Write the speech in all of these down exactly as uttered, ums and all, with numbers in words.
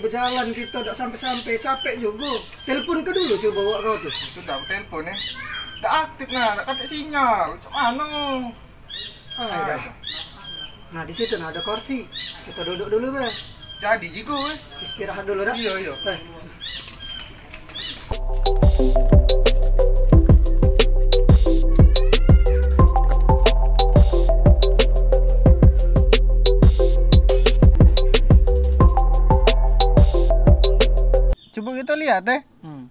Jalan kito dak sampe-sampe, capek jugo. Telepon ke dulu coba wak kau tu. Sudah aku telepon, eh. Dak aktif nah, dak katek sinyal. Cak mano? Ah, dah. Nah, di situ nah ada kursi. Kito duduk dulu be. Jadi jigo, eh. Istirahat dulu dah. Iyo, iyo. Eh. Cubo kito lihat, eh. Hmm.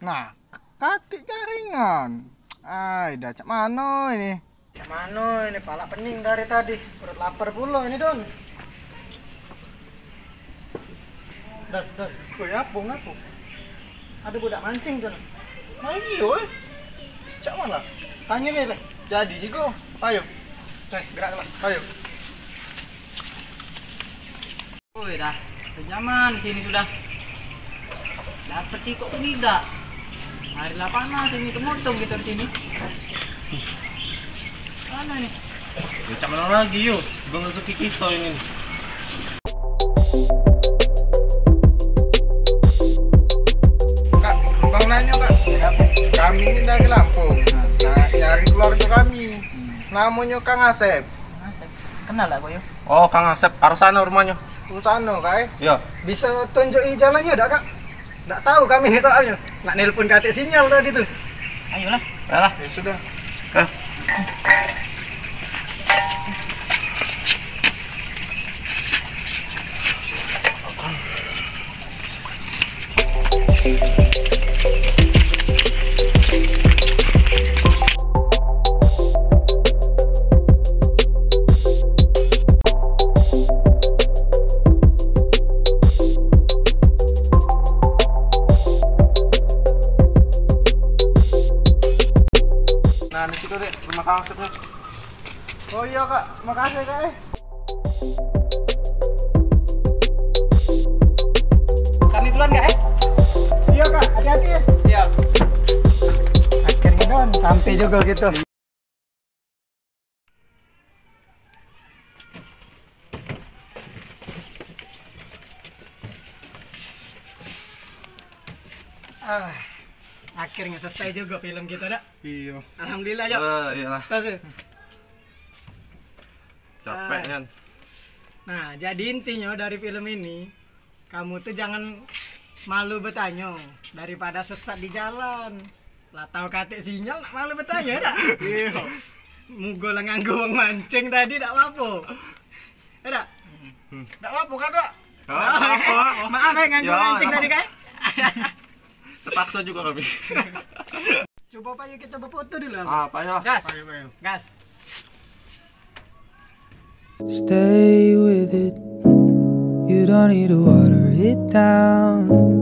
Nah, katik jaringan. Ai, dah cak mano ini? Cak mano ini? Palak pening dari tadi. Perut lapar pulo ini, Don. Don, Don. Woi, apo, ngapo? Ado budak mancing tu. Nah, iyo, eh. Cak mano? Tanyo be, be. Jadi jigo. Ayo. Eh, gerak lah. Ayo. Woi, dah sejaman sini sudah. Dapet sikok pun idak. Hari lah panas ini, temotong kita di sini. Mana nih? Ya, cak mano lagi, yo? Bang rezeki kita ini. Kak, bang nanyo, Kak. Kami ini dari Lampung. Nah, nyari keluarga kami. Namonyo Kang Asep. Kenal dak, Boy? Oh, Kang Asep, arah sana rumahnyo. Di sana, Kak, eh? Iyo. Bisa tunjuki jalannyo dak, Kak? Dak tahu kami soalnyo. Nak nelpon katik sinyal tadi tu. Ayolah. Ayolah. Ya sudah. Eh. Nah, di situ, Dek, rumah Kang Asep, Dek. Oh iyo, Kak, makasih, Kak, eh. Kami duluan, Kak, eh? Iyo, Kak, hati-hati, ya. Iyo. Akhirnyo, Don, sampe jugo kito. Ah, akhirnyo selesai jugo film kito, dak? Iyo. Alhamdulillah, Jok. Eh, iyolah. Terus, eh. Capek, ah, kan? Nah, jadi intinyo dari film ini, kamu tu jangan malu betanyo daripada sesat di jalan. Lah tau katik sinyal, nak malu betanyo, dak? Iyo. Mugo lah nganggo wong mancing tadi, dak apo-apo. Ya, dak? Hmm. Dak apo-apo, Kak, Dok? Dak apo-apo. Maaf, eh, nganggo mancing tadi, kan? Terpakso jugo kami. Coba, payo kito befoto dulu. Ah, payo. Gas. Payo, payo. Gas. Stay with it. You don't need to water it down.